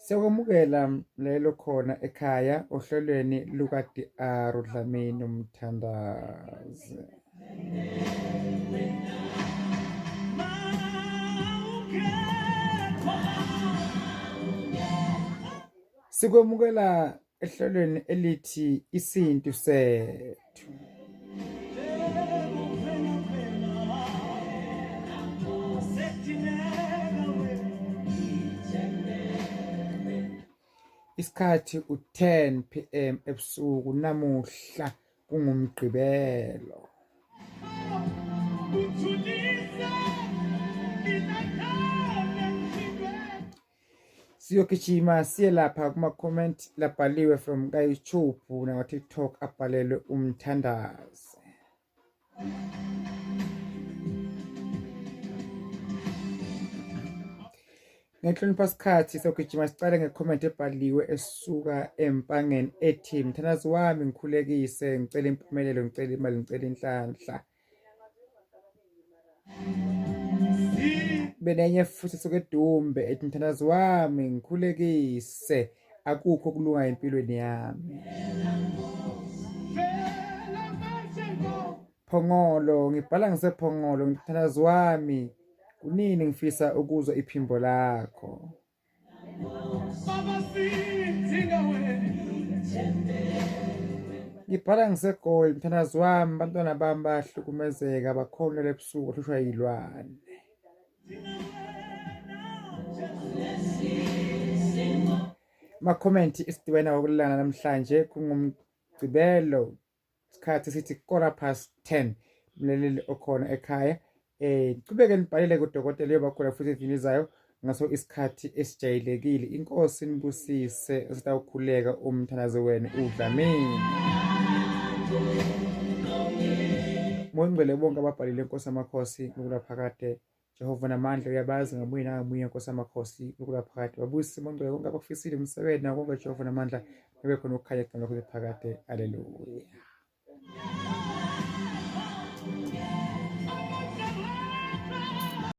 Siyakwamukela mlalelo khona ekhaya ohlelweni luka DR Dlamini Umthandazi. Sikwemukela ehlelweni elithi isintu sethu. Isikhathi u-10 pm ebusuku namuhla kunguMgqibelo. Siyogijima siye lapha kuma-comment labhaliwe from ka-YouTube nakwa-TikTok abhalelwe umthandazo. Ngenhlonipha sikhathi sogijima sicale nge-comment ebhaliwe esuka empangeni ethi mthandazi wami ngikhulekise ngicela impumelelo ngicela imali ngicela inhlanhla. Benenye futhi suke edumbe ethi mthandazi wami ngikhulekise akukho okulunga empilweni yami. Phongolo ngibhala ngisephongolo mthandazi wami kunini ngifisa ukuzwa iphimbo lakho. Ngibhala ngiseGoli mthandazi wami abantwana bami bayahlukumezeka bakhonela ebusuku bahlushwa yilwane. Makhomenti esidibene wakulana namhlanje kungumgqibelo isikhathi sithi 10:15 mlaleli okhona ekhaya eh qhubeke nibhalele kudokotela uyobakhona futhi endlini izayo ngaso isikhathi esijayelekile inkosi nibusise sitawukhuleka umthandazo wenu udlamini Moyingcwele bonke ababhalile inkosi amakhosi ngokulaphakade Jehova namandla uyabazi ngamunye nangamunye Nkosi amakhosi ukulaphakade babusise bongcwele konke abakufisile umsebenzi nako konke Jehova namandla kube khona ukukhanya egameni lakho phakade. Haleluya.